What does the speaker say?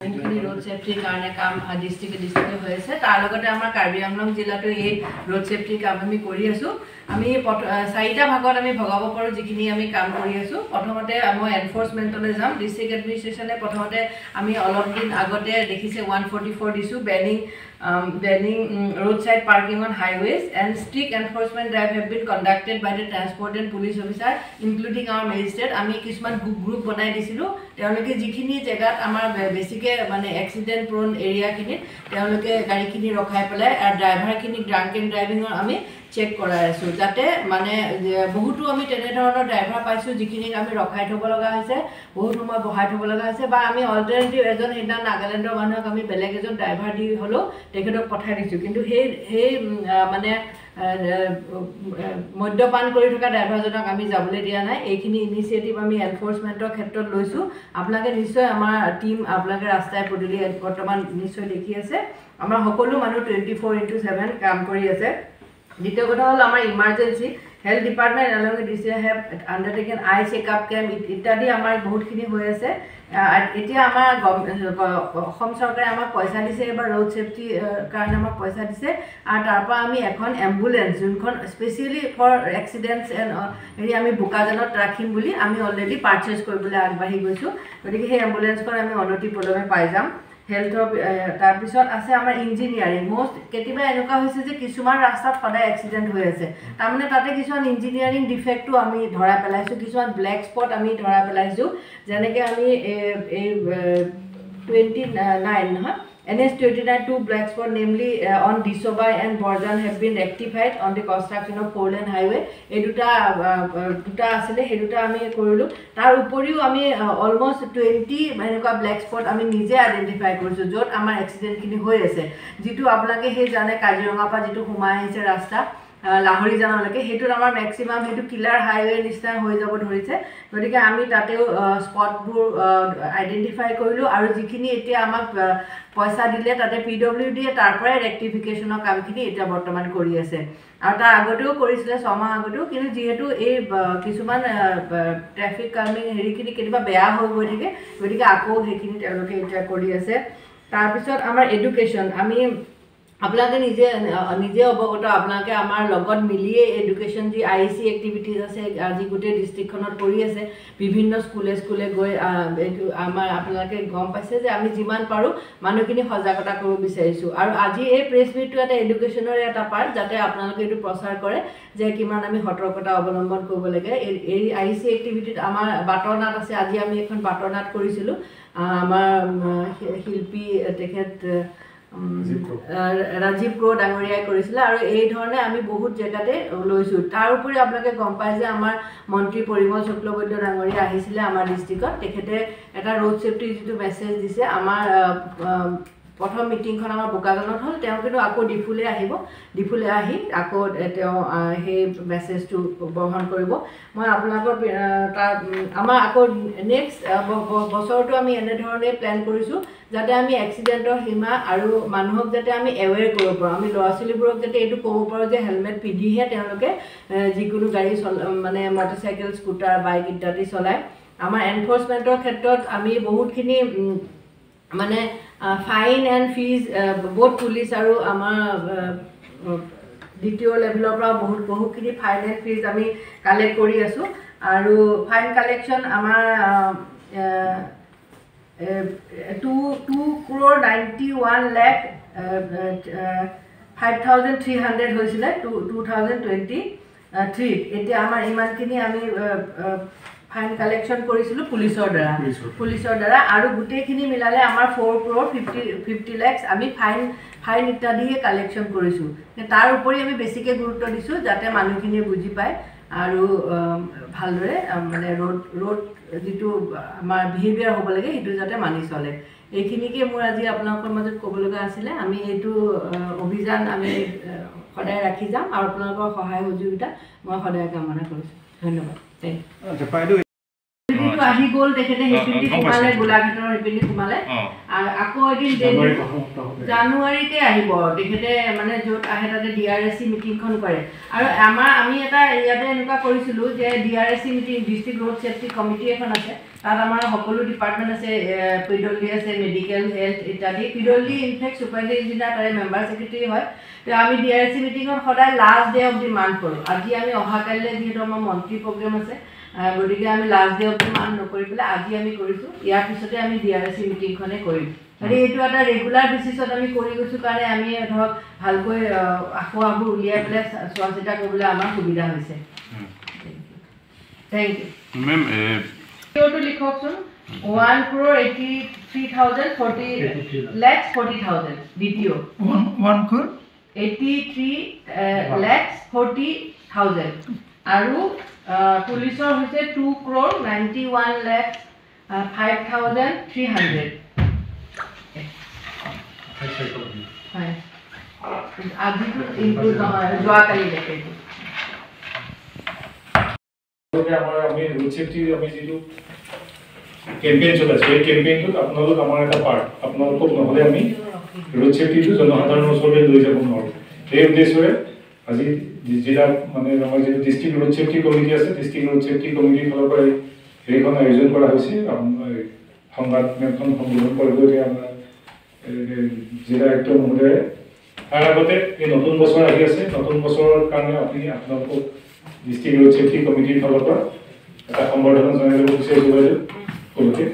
বহুখিনি ৰোড ছেফটিৰ কাৰণে কাম ডিষ্ট্ৰিক্টে ডিষ্ট্ৰিক্টে হৈ আছে। তাৰ লগতে আমাৰ কাৰ্বি আংলং জিলাতো এই ৰোড ছেফটিৰ কাম আমি কৰি আছোঁ। আমি চাৰিটা ভাগত আমি ভগাব পাৰোঁ যিখিনি আমি কাম কৰি আছোঁ। প্ৰথমতে মই এনফৰ্চমেণ্টলৈ যাম। ডিষ্ট্ৰিক্ট এডমিনিষ্ট্ৰেশ্যনে প্ৰথমতে আমি অলপ দিন আগতে দেখিছে 144 দিছোঁ, banning road side parking on highways, and strict enforcement drive have been conducted by the transport and police officer, including our magistrate. আমি কিছুমান গ্ৰুপ বনাই দিছিলোঁ। তেওঁলোকে যিখিনি জেগাত আমাৰ বেছিকৈ মানে এক্সিডেণ্ট প্ৰ'ন এৰিয়াখিনিত তেওঁলোকে গাড়ীখিনি ৰখাই পেলাই আৰু ড্ৰাইভাৰখিনিক ড্ৰাংক এণ্ড ড্ৰাইভিঙৰ আমি চেক কৰাই আছোঁ, যাতে মানে বহুতো আমি তেনেধৰণৰ ড্ৰাইভাৰ পাইছোঁ যিখিনিক আমি ৰখাই থ'ব লগা হৈছে, বহুত সময় বহাই থ'ব লগা হৈছে, বা আমি অল্টাৰনেটিভ এজন সেইদিনা নাগালেণ্ডৰ মানুহক আমি বেলেগ এজন ড্ৰাইভাৰ দি হ'লেও তেখেতক পঠাই দিছোঁ। কিন্তু সেই সেই মানে মদ্যপান কৰি থকা ড্ৰাইভাৰজনক আমি যাবলৈ দিয়া নাই। এইখিনি ইনিচিয়েটিভ আমি এনফৰ্চমেণ্টৰ ক্ষেত্ৰত লৈছোঁ। আপোনালোকে নিশ্চয় আমাৰ টীম আপোনালোকে ৰাস্তাই পদূলি বৰ্তমান নিশ্চয় দেখি আছে, আমাৰ সকলো মানুহ 24x7 কাম কৰি আছে। দ্বিতীয় কথা হ'ল আমাৰ emergency health department along with DC have undertaken eye checkup camp ইত্যাদি আমাৰ বহুতখিনি হৈ আছে। এতিয়া আমাৰ অসম চৰকাৰে আমাক পইচা দিছে, এইবাৰ ৰোড ছেফটিৰ কাৰণে আমাক পইচা দিছে, আৰু তাৰপৰা আমি এখন এম্বুলেঞ্চ যোনখন স্পেচিয়েলি ফৰ এক্সিডেণ্টছ এণ্ড হেৰি আমি বোকাজানত ৰাখিম বুলি আমি অলৰেডি পাৰ্চেছ কৰিবলৈ আগবাঢ়ি গৈছোঁ। গতিকে সেই এম্বুলেঞ্চখন আমি অনতি পলমে পাই যাম। হেল্থৰ তাৰপিছত আছে আমাৰ ইঞ্জিনিয়াৰিং। মষ্ট কেতিয়াবা এনেকুৱা হৈছে যে কিছুমান ৰাস্তাত সদায় এক্সিডেণ্ট হৈ আছে, তাৰমানে তাতে কিছুমান ইঞ্জিনিয়াৰিং ডিফেক্টো আমি ধৰা পেলাইছোঁ, কিছুমান ব্লেক স্পট আমি ধৰা পেলাইছোঁ। যেনেকৈ আমি এই 29 নহয়, NH 29, two black spot, namely on Disobai and Borjan, have been rectified on the construction of four lane highway. এই দুটা দুটা আছিলে, সেই দুটা আমি কৰিলোঁ। তাৰ উপৰিও আমি অলমষ্ট 20 এনেকুৱা ব্লেক স্পট আমি নিজে আইডেণ্টিফাই কৰিছোঁ য'ত আমাৰ এক্সিডেণ্টখিনি হৈ আছে। যিটো আপোনালোকে সেই জানে, কাজিৰঙাৰ পৰা যিটো সোমাই আহিছে ৰাস্তা লাহৰিজানলৈকে, সেইটোত আমাৰ মেক্সিমাম সেইটো কিলাৰ হাইৱে নিচিনা হৈ যাব ধৰিছে। গতিকে আমি তাতেও স্পটবোৰ আইডেণ্টিফাই কৰিলোঁ, আৰু যিখিনি এতিয়া আমাক পইচা দিলে তাতে PWDয়ে তাৰ পৰাই ৰেক্টিফিকেশ্যনৰ কামখিনি এতিয়া বৰ্তমান কৰি আছে, আৰু তাৰ আগতেও কৰিছিলে 6 মাহ আগতেও। কিন্তু যিহেতু এই কিছুমান ট্ৰেফিক কামিং হেৰিখিনি কেতিয়াবা বেয়া হৈ গৈ থাকে, গতিকে আকৌ সেইখিনি তেওঁলোকে এতিয়া কৰি আছে। তাৰপিছত আমাৰ এডুকেশ্যন, আমি আপোনালোকে নিজে নিজে অৱগত, আপোনালোকে আমাৰ লগত মিলিয়ে এডুকেশ্যন যি IEC activities আছে আজি গোটেই ডিষ্ট্ৰিক্টখনত কৰি আছে, বিভিন্ন স্কুলে স্কুলে গৈ এইটো আমাৰ আপোনালোকে গম পাইছে যে আমি যিমান পাৰোঁ মানুহখিনি সজাগতা কৰিব বিচাৰিছোঁ। আৰু আজি এই প্ৰেছ মিটটো এটা এডুকেশ্যনৰে এটা পাৰ্ট, যাতে আপোনালোকে এইটো প্ৰচাৰ কৰে যে কিমান আমি সতৰ্কতা অৱলম্বন কৰিব লাগে। এই IEC এক্টিভিটিত আমাৰ বাটৰ নাট আছে। আজি আমি এখন বাটৰ নাট কৰিছিলোঁ। আমাৰ শিল্পী তেখেত ৰাজীৱ ক্ৰ' ডাঙৰীয়াই কৰিছিলে, আৰু এই ধৰণে আমি বহুত জেগাতে লৈছোঁ। তাৰ উপৰি আপোনালোকে গম পায় যে আমাৰ মন্ত্ৰী পৰিমল শুক্লবৈদ্য ডাঙৰীয়া আহিছিলে আমাৰ ডিষ্ট্ৰিক্টত। তেখেতে এটা ৰোড ছেফটিৰ যিটো মেছেজ দিছে, আমাৰ প্ৰথম মিটিংখন আমাৰ বোকাজানত হ'ল, তেওঁ কিন্তু আকৌ ডিফুলৈ আহিব। ডিফুলৈ আহি আকৌ তেওঁ সেই মেছেজটো বহন কৰিব। মই আপোনালোকৰ তাৰ আমাৰ আকৌ নেক্সট বছৰটো আমি এনেধৰণেই প্লেন কৰিছোঁ যাতে আমি এক্সিডেণ্টৰ সীমা আৰু মানুহক যাতে আমি এৱেৰ কৰিব পাৰোঁ, আমি ল'ৰা ছোৱালীবোৰক যাতে এইটো ক'ব পাৰোঁ যে হেলমেট পিন্ধিহে তেওঁলোকে যিকোনো গাড়ী মানে মটৰচাইকেল, স্কুটাৰ, বাইক ইত্যাদি চলায়। আমাৰ এনফৰ্চমেণ্টৰ ক্ষেত্ৰত আমি বহুতখিনি মানে fine and fees both police আৰু আমাৰ দ্বিতীয় লেভেলৰ পৰা বহুতখিনি ফাইন এণ্ড ফিজ আমি কালেক্ট কৰি আছোঁ। আৰু ফাইন কালেকশ্যন আমাৰ 2 crore 91 lakh 5300 হৈছিলে 2023ত। এতিয়া আমাৰ ইমানখিনি আমি ফাইন কালেকশ্যন কৰিছিলোঁ পুলিচৰ দ্বাৰা, পুলিচৰ দ্বাৰা, আৰু গোটেইখিনি মিলালে আমাৰ 4 crore 50 lakhs আমি ফাইন ইত্যাদিহে কালেকশ্যন কৰিছোঁ। তাৰ উপৰি আমি বেছিকৈ গুৰুত্ব দিছোঁ যাতে মানুহখিনিয়ে বুজি পায় আৰু ভালদৰে মানে ৰোড যিটো আমাৰ বিহেভিয়াৰ হ'ব লাগে সেইটো যাতে মানি চলে। এইখিনিকে মোৰ আজি আপোনালোকৰ মাজত ক'ব লগা আছিলে। আমি এইটো অভিযান আমি সদায় ৰাখি যাম, আৰু আপোনালোকৰ সহায় সহযোগিতা মই সদায় কামনা কৰিছোঁ। ধন্যবাদ। Thank you. আহি গ'ল, তেখেতে সেইপিনে সোমালে, গোলাঘাটৰ সেইপিনে সোমালে। আকৌ এদিন জানুৱাৰীতে আহিব তেখেতে, মানে য'ত আহে তাতে ডি আৰ এছ চি মিটিংখন কৰে। আৰু আমি এটা ইয়াতে এনেকুৱা কৰিছিলোঁ যে D R S C meeting, district road safety committee এখন আছে, তাত আমাৰ সকলো ডিপাৰ্টমেণ্ট আছে, পি ডব্লিউ ডি আছে, মেডিকেল, হেল্থ ইত্যাদি। P W D in fact superintendent engineer তাৰে মেম্বাৰ ছেক্ৰেটেৰী হয়। তো আমি ডি আৰ এছ চি মিটিঙত সদায় last day of the month কৰোঁ। আজি আমি অহাকালিলৈ যিহেতু আমাৰ মন্ত্ৰী প্ৰগ্ৰেম আছে, গতিকে আমি last day of the month নকৰি পেলাই আজি আমি কৰিছোঁ। ইয়াৰ পিছতে আমি ডি আৰ এছ চি মিটিংখনে কৰিম। গতিকে এইটো এটা ৰেগুলাৰ বেচিছত আমি কৰি গৈছোঁ কাৰণে আমি ধৰক ভালকৈ আসোঁৱাহবোৰ উলিয়াই পেলাই চোৱা চিতা কৰিবলৈ আমাৰ সুবিধা হৈছে। Thank U. Ma'am, এইটো লিখকচোন, 1 crore 83,000 40 lakhs 40,000 দ্বিতীয়। 1 crore 83 lakhs 40,000। আৰু পুলিচৰ হৈছে 2 crore 91 lakhs 5,300। হয়, আজিতো ইনক্লুড নহয়, যোৱাকালিলৈকে এইটো। আমাৰ আমি ৰোড ছেফটিৰ আমি যিটো কেম্পেইন চলাইছোঁ, এই কেম্পেইনটোত আপোনালোক আমাৰ এটা পাৰ্ট। আপোনালোকক নহ'লে আমি ৰোড ছেফটিটো জনসাধাৰণৰ ওচৰলৈ লৈ যাব নোৱাৰোঁ। সেই উদ্দেশ্যৰে আজি জিলা মানে আমাৰ যিটো ডিষ্ট্ৰিক্ট ৰোড ছেফটি কমিটি আছে, ডিষ্ট্ৰিক্ট ৰোড ছেফটি কমিটিৰ ফালৰ পৰা এই হেৰিখন আয়োজন কৰা হৈছে। এই সংবাদ মেলখন সম্বোধন কৰিব এতিয়া আমাৰ এই জিলা আয়ুক্ত মহোদয়ে। তাৰ আগতে এই নতুন বছৰ আহি আছে, নতুন বছৰৰ কাৰণে আপোনালোকক ডিষ্ট্ৰিক্ট ৰোড ছেফটি কমিটিৰ ফালৰ পৰা এটা সম্বৰ্ধনা জনাই ল'ব বিচাৰিছোঁ বাইদেউ সকলোকে।